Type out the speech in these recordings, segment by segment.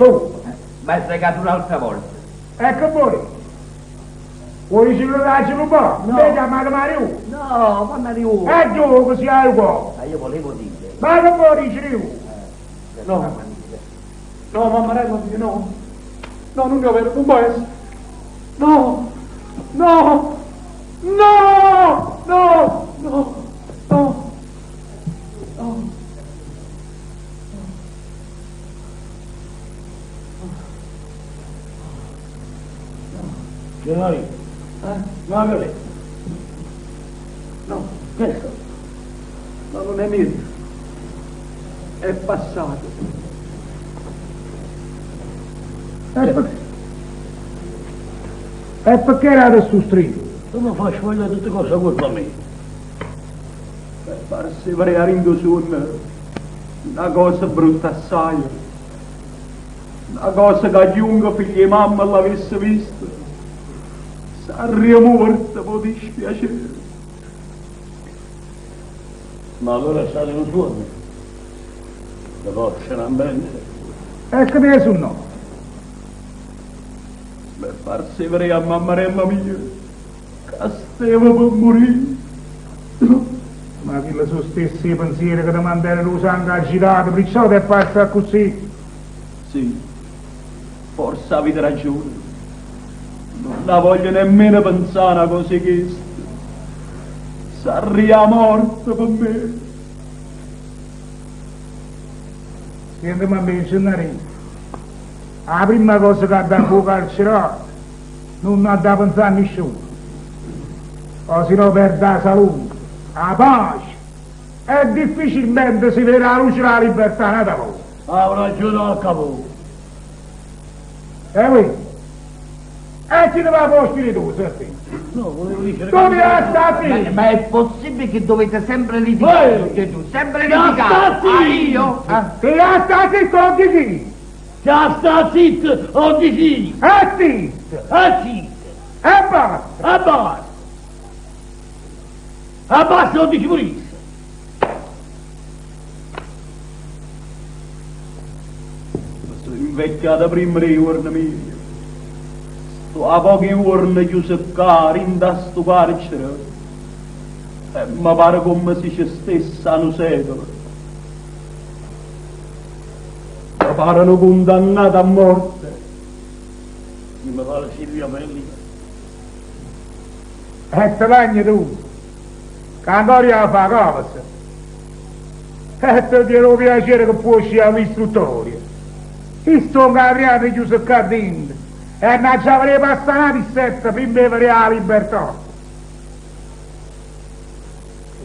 scopa. M'hai fregato un'altra volta. E che vuoi? Vuoi dicere che t'aggio rubato? No. Mi chiamate Mario. No, ma Mario. E tu che sei al cuore. Ma io volevo dire. Ma che vuoi dicere io? No. No, mammarella mia, no. No, non è vero, non può essere. No, no, no, no, no, no, no. Gennaro, Eh? ma che è? No, Questo? no, non è mio. È passato. E perché? E perché era sto strillo? Tu mi fai sfogliare tutte cose colpa mia. Per farsi variare in sonno una cosa brutta assai. Una cosa che chiunque figlio di mamma l'avesse vista. Sarei morta per dispiacere. Ma allora è stato un suono. Le posso non bene. E che mi sono? Per farsi vedere a mammarella mia che stava per morire. Ma quelli sono stessi pensieri che ti mandano lo sangue agitato, perciò ti è passa così. Sì, forse avete ragione. Non la voglio nemmeno pensare a cosa questa. Sarria morta per me. Senti, ma me, Gennarino, la prima cosa che ha da carcerato non ha da pensare a nessuno. O se no perde la salute, la pace. E difficilmente si vedrà la luce della libertà un'altra volta. Ha ragione al capo. E qui? E chi ne va a spirito, senti? No, volevo dire... Tu mi sta Ma, zitto! ma è possibile che dovete sempre litigare Ehi! tutti e due? Sempre Ma litigare! sta zitto! Ah, io? Ah. Ti sta zitto, non ti chi? Già sta zitto, o dici? E zitto! Ah, zitto! E basta! E basta! E basta, non dici pure Mi sono invecchiata prima dei giorni miei. Sto a pochi giorni chiuso qua, in da sto carcere. E mi pare come se ci stesse a un secolo. Mi parano condannato a morte. Mi pare Silvia Belli. E te lagni tu, che ancora fa cosa. E ti dirò piacere che puoi uscire all'istruttoria. Io sto cavriato chiuso qua dentro. E non ci avrei passato di sette prima di avere la libertà.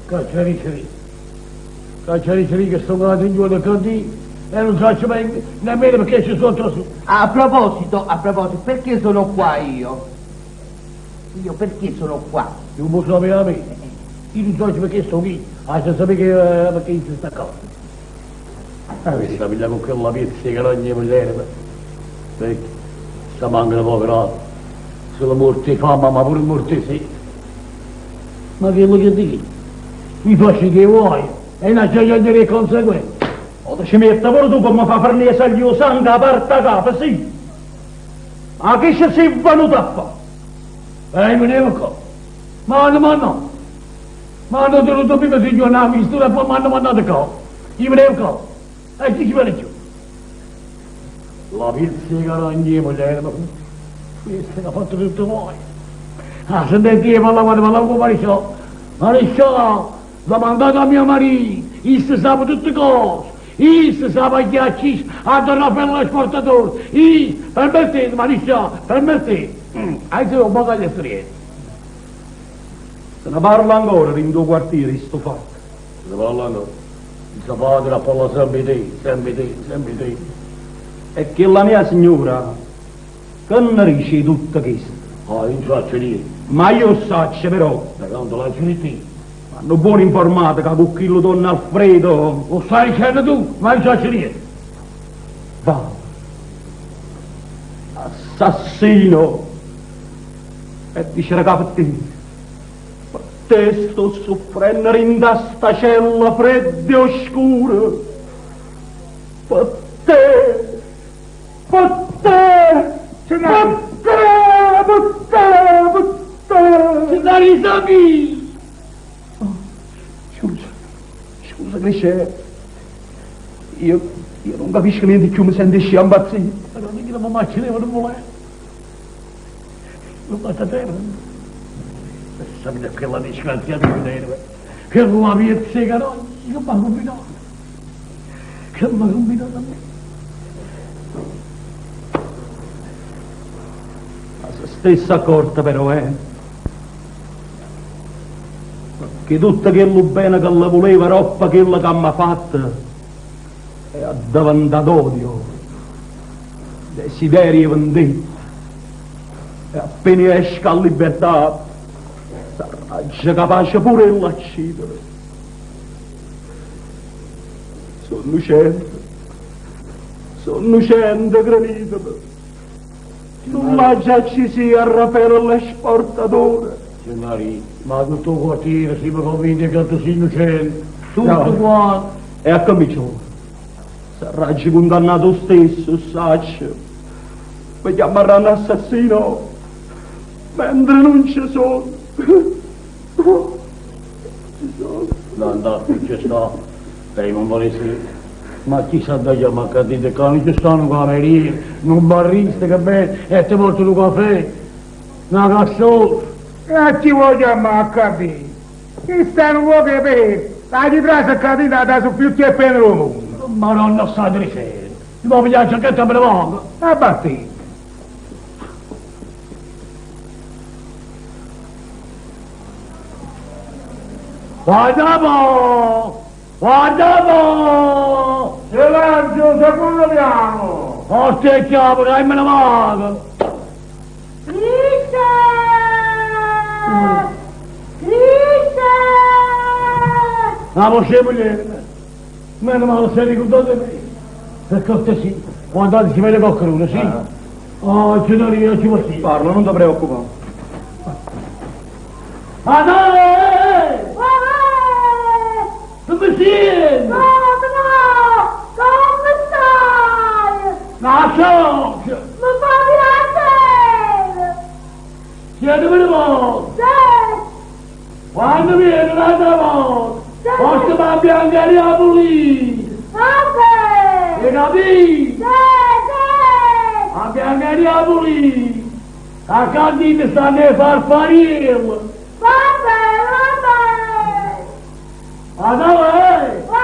Cacciariceri. Cacciariceri che sono andato in giù da cantino e non so mai nemmeno perché ci sono trasù. A proposito, a proposito, perché sono qua io? Io perché sono qua? Io non so sapere a me. Io non so perché sto qui. Ah, se sapete che, perché si sta qua. Ah, Questa piglia con quella pizza che non gli serve. Perché sta mancano povero. Solo morti fama, ma pure morti sì. Ma quello che dici? Mi faccio che vuoi e non c'è delle conseguenze. O ti ci metto pure tu per mi far fornire saglio sangue a parte a capo, sì. Ma che ci sei venuto a fare? E mi devo qua. Ma no, ma no. Ma hanno tenuto prima signor una mistura e poi mi hanno mandato qua. Io mi devo qua. E chi ci viene più? La pizzica non gli moglie, ma questa che ha fatto tutto voi. Ah, sentite, io parlavo, parlavo con Marisciò. Marisciò, l'ho mandato a mio marito, io si sa tutte cose. Io si sa chi ha acceso a tornare per l'esportatore. Io, permettete, Marisciò, permettete. Hai un bagaglio straniero. Se ne parla ancora in tuo quartiere, di sto fatto. Se ne parla ancora. Il suo padre parla sempre di te, sempre di te, sempre di te. E che la mia signora, che ne dice tutto questo? Ah, io non faccio niente. Ma io saccio però, Da quando l'hai finito? hanno buon informato che con quello don Alfredo Lo stai dicendo tu, ma io non faccio niente. va. Assassino! E dice ragazzi, per te sto soffrendo in sta cella fredda e oscura. Per te! capito! Scusa, scusa Criscè, io, io non capisco niente più, mi sento sci impazzito. Ma non è che la macchina non vuole. Non basta terra. Sapete quella disgraziata che era. Che la mia sega no, che mi ha combinato. Che mi ha combinato a me. La stessa accorta però, eh. Che tutto quello bene che le voleva, roba quella che mi ha fatto, è diventato odio, desiderio e vendetta. E appena esca a libertà, sarà già capace pure di uccidere. Sono innocente, sono innocente, credetemi. Non già ci sia Raffaele l'esportatore. Signori, ma tutto il quartiere si mi convince che tu sei innocente. Tutto No. quanto. E a cominciò. Sarà già condannato stesso, saccio. Mi chiameranno assassino. Mentre non ci sono. Ci sono. No, no, non ci sta. Lei non volesse... Ma chi sa da chiamare capite? Che non ci stanno camerieri, un barista che bene, e ti porto un caffè, una cazzola. E a chi vuoi chiamare a capire? Chi sta non vuole capire? La chitrasa capita da su più che appena lo mondo. Madonna sta di sera. Mi può pigliare il giacchetto e me ne vado. A battire. Guarda mo! Guarda mo! Silenzio, secondo piano! Forte e chiamo, che me ne vado. Krishna! Krishna! La voce moglie. Meno male sei ricordato di me. Per cortesia, quando si vede qualcuno, sì? Oh, ci non io ci posso. Parla, non ti preoccupare. Adè! Uè! Come siete? Come no? Come stai? La socia! Mi fa piacere! Siete venuti? Sì! Quando viene l'altra volta? Forse ma biancheria pulita! Vabbè! Hai capito? Sì, sì! La biancheria pulita! A cantina stanno le farfarelle! Vabbè, vabbè! Adè! Uè!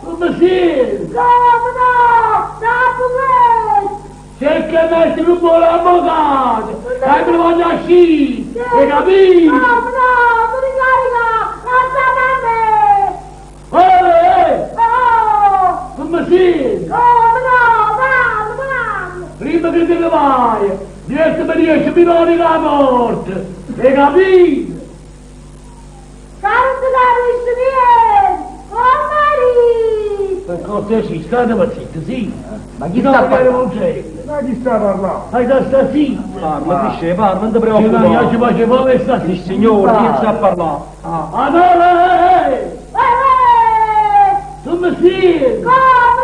Come siete? Come no? Dopo questo! Cerca di mettere un buon avvocato! Hai provato a sci! Hai capito? No, no, mi ricarica! Lasciate a me! Ehi! Oh! Come siete? Come no? Vado, vado! Prima che te ne vai, 10 per 10 milioni la morte! Hai capito? Caro capisci niente! Oh Maria! Per cortesia, state zitti, sì? Ma chi No, sta che parlando? non c'è? Ma chi sta parlando? Hai da sta zitto! Parla, Crisce, parla, non ti Che non preoccupare. ci faceva e sta Il zitto! signore, inizia a parlare. Ah. Allora, eh, eh, Uè, uè! come siete? Come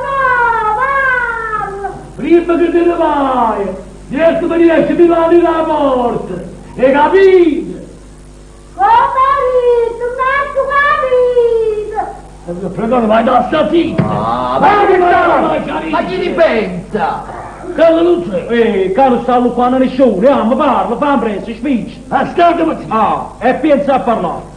no? Vado! Prima che te ne vai, 10 per 10 milioni la morte! Hai capito? Oh Maria, tu non hai capito! Prego, vai da sta zitto! Ah, Ma chi sta? Ma chi li pensa? Quello non c'è! Ehi, caro, sta qua non nessuno, ah, ma parla, fa presto, spingi. Ascolta, zitto! Ah, e pensa a parlare.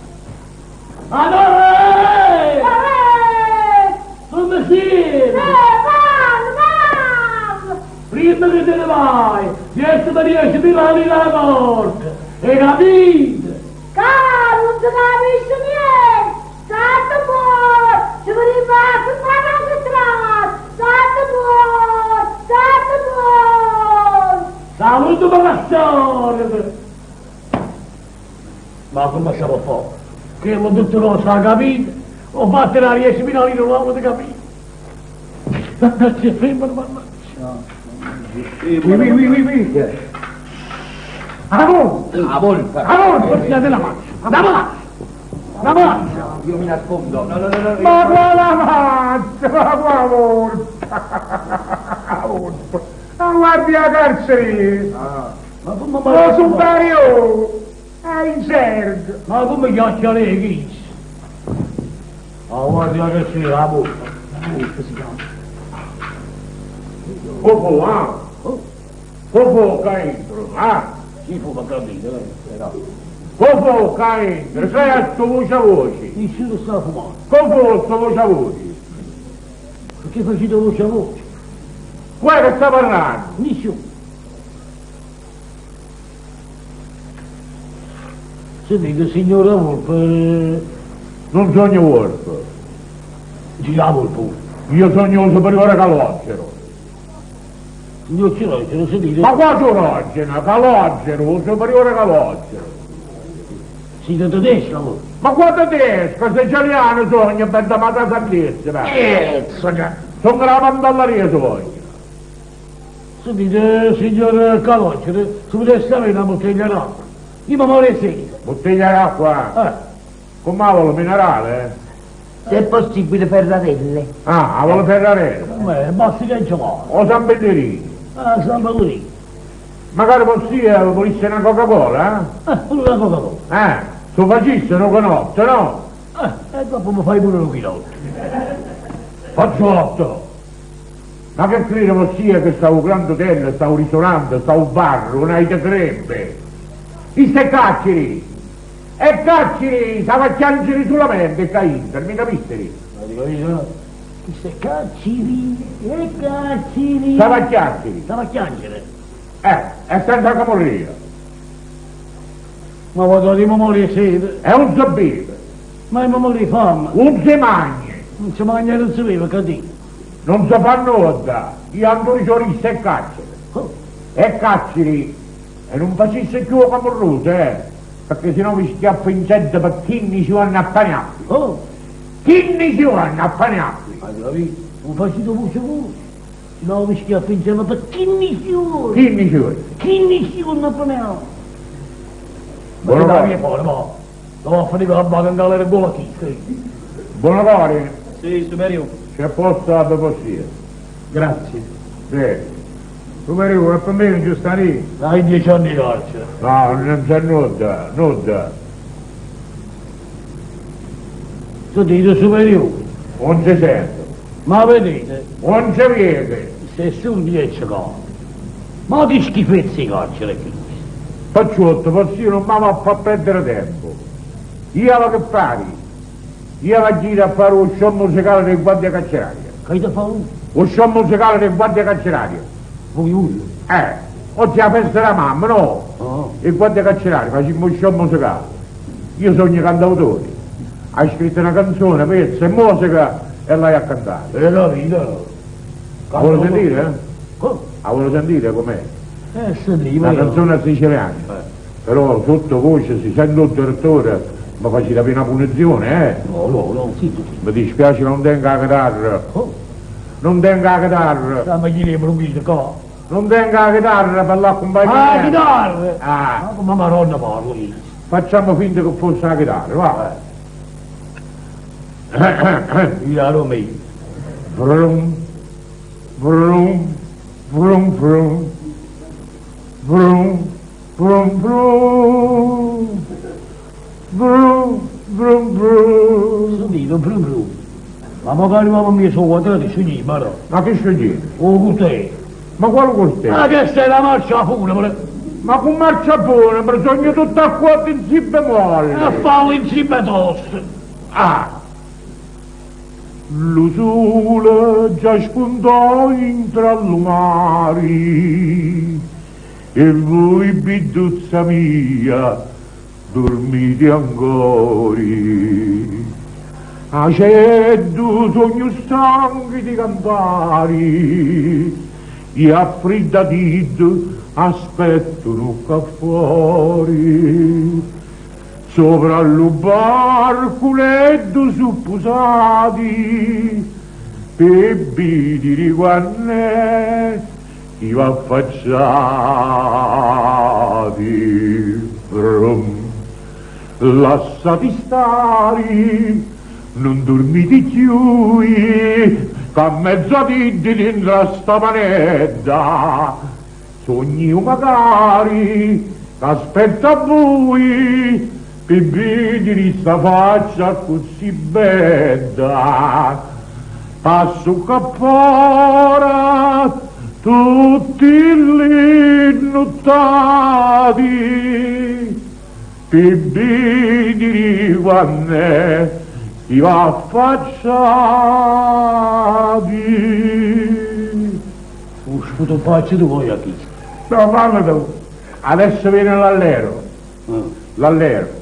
Allora, eh, Uè, uè! come siete? Eh, vado, vado! Prima che te ne vai, 10 per 10 milioni la morte! Hai capito? Caro, non si capisce niente! State buono! Ci vorrebbe fare una strada! State buono! State buono! Saluto per la storia! Ma come si può fare? Che l'ho detto non sa capito? Ho fatto la 10 milioni non l'avevo capito! Mannaggia, fermano, mannaggia! Oui, oui, oui, oui, oui. Ah, La volpa. Ah, volpa! Portate la mazza! La mazza! La mazza! Io mi nascondo. No, no, no, no. Ma quale mazza, ma quale volpa? La volpa! La guardia carcere! Ma come Lo superiore! E in sergo. Ma come chiacchierei chi? Ah, guarda che c'è la bocca. La volpe si chiama. Fofò, ah? Fofò, qua dentro, ah? Si fuma capito, eh? No. Fofò, qua dentro, sei a sto voce a voce. Nessuno sta fumando. Fofò, sto voce a voce. Perché facete voce a voce? Guarda che sta parlando. Nessuno. Sentite, signora Volpe, Non sogno Wolf. dice la Volpe. Io sogno un superiore Calogero. Signor Cirogero, sentite, Ma qua Cirogeno, Calogero, un superiore Calogero. siete tedesca voi? Ma quanto tedesco, siciliano sogno, per da mata santissima. Sono la pandallaria sogno. Sentite, signor Calogero, se potesse avere una bottiglia d'acqua, io mi muoio sete. Bottiglia d'acqua? Come vuole minerale? Se è possibile ferrarelle. Ah, vuole Ferrarella. Beh, basta che ci vuole. O San Pellegrino. Ah, San Pellegrino. Magari possibile volesse una Coca-Cola, Pure una Coca-Cola. eh? Se facesse una notte, no? E dopo mi fai pure un chilo. Faccio otto. Ma che crede ossia che sta un grande hotel, sta un ristorante, sta un bar, una te crebbe? I se caccheri! E caccheri, stava a piangere solamente, ca mi capiste? Avete capito? Chi se caccheri, e caccheri. Stava a chiacchiere. Stava a piangere. E senza camorria. Ma vado di morire sete. E un si beve, Ma io mi muoio di fame. un si mangia, Non si mangia e non si beve, capito? non si fa nulla. Io ancora sono e caccheri. Oh. E caccheri, e non facesse più camorroso, eh? Perché sennò vi schiaffo in gente per 15 anni a Paniacqui. Oh, 15 anni a Paniacqui. hai capito? Non facete voce voce. No, mi schiaffo insieme per 15 ore. 15 anni. 15 ore a Paniacqui. Ma Buono che cuore. dai fuori, ma. Devo finire la baga in galera con la chissà. Buono cuore, Sì, superiore. c'è posto a possibile. Grazie. Sì. Superiore, per me non ci sta lì. Dai 10 anni di carcere. No, non c'è nulla, nulla. Sentite, superiore. Non si sente, Ma vedete, non si vede. se sono 10 cose. Ma che schifezze di carcere qui. Pacciotto, possibile non mi va a far perdere tempo. Io avevo che fare? Io avevo giro a fare un show musicale del guardia carceraria. Che ti fa un? Un show musicale del guardia carceraria. Voi urlo. Oggi è la festa della mamma, no? Oh. Il guardia carcerario, facciamo un show musicale. Io sono il cantautore. Hai scritto una canzone, pezzo e musica e l'hai a cantare. E la vita. La vuoi sentire? Eh? Come? La vuoi sentire com'è? Sentiva La io. canzone siciliana. Però sotto voce si sente un direttore, mi faceva capire una punizione, eh? No, no, no, zitto. Mi dispiace che non tenga la chitarra. Oh. Non tenga la chitarra. Dammi chi ne brunghito qua. Non tenga la chitarra per Ah, l'accompagnamento. chitarra! Ah. Ma come maronna parlo io? Facciamo finta che fosse la chitarra, va. Io ero meglio. Vrum, vrum, vrum, vrum. Vrum, vrum, vrum. Vrum, vrum, vrum. Sentito, brum brum. Ma magari mamma mia sono quadrati su di ma no. Ma che succede? Oh, con te. Ma quale costè? Ma che sei la marcia funebre? Ma con marcia buona, bisogna tutta a quota in si bemolle. A farlo insieme tosto. Ah! Lo sole già spuntò in tra lumari e voi, biduzza mia, dormite ancora. Aceddu sogno stanchi di cantare e affriddatito aspettano qua fuori. Sopra lo barculetto suppusati per videre quando chi va affacciati. Brum. Lasciati stare, non dormite più, che a mezzo di dentro sta panetta, sogni magari Aspetto a voi per vedere sta faccia così bella. Passo qua fuori tutti li nottati per vedere quando si va affacciati. 'O sputo 'nfaccia tu poi a chisto. No, fallo tu. Adesso viene l'allero. L'allero.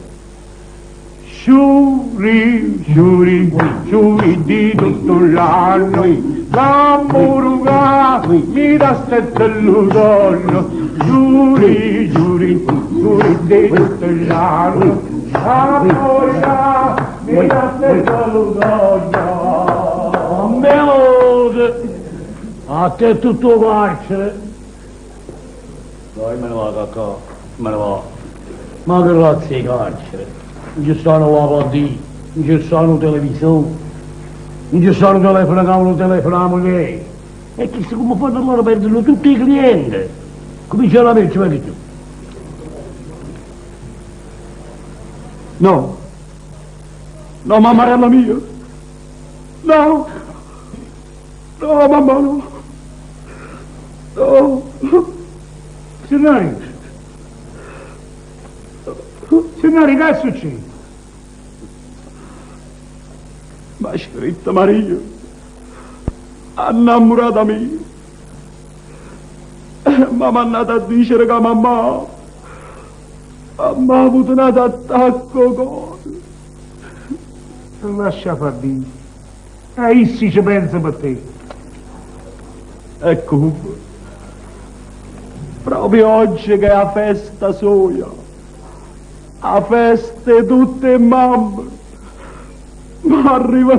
Sciuri, sciuri, sciuri di tutto l'anno, l'amore che mi dà stette l'autunno. Sciuri, sciuri, sciuri di tutto l'anno, l'amore che mi dà stette l'autunno. Melode! A te tutto 'o carcere! Dai, me ne vado a qua, me ne vado. Ma che razza 'e carcere? Non ci stanno lavandini, non ci stanno televisori, non ci stanno telefono che non telefoniamo lei. E chissà come fanno loro perdono tutti i clienti. Cominciano a averci, vedi tu. No. No, mammarella mia. No. No, mamma, no. No. Signori, signori, che succede? M'ha scritto Maria, innamorata mia. M'ha mandato a dire che mamma, mamma ha avuto un attacco cuore. Lascia far dire. E issi ci pensa per te. Ecco, proprio oggi che è la festa sua, la festa di tutte le mamme, ma arriva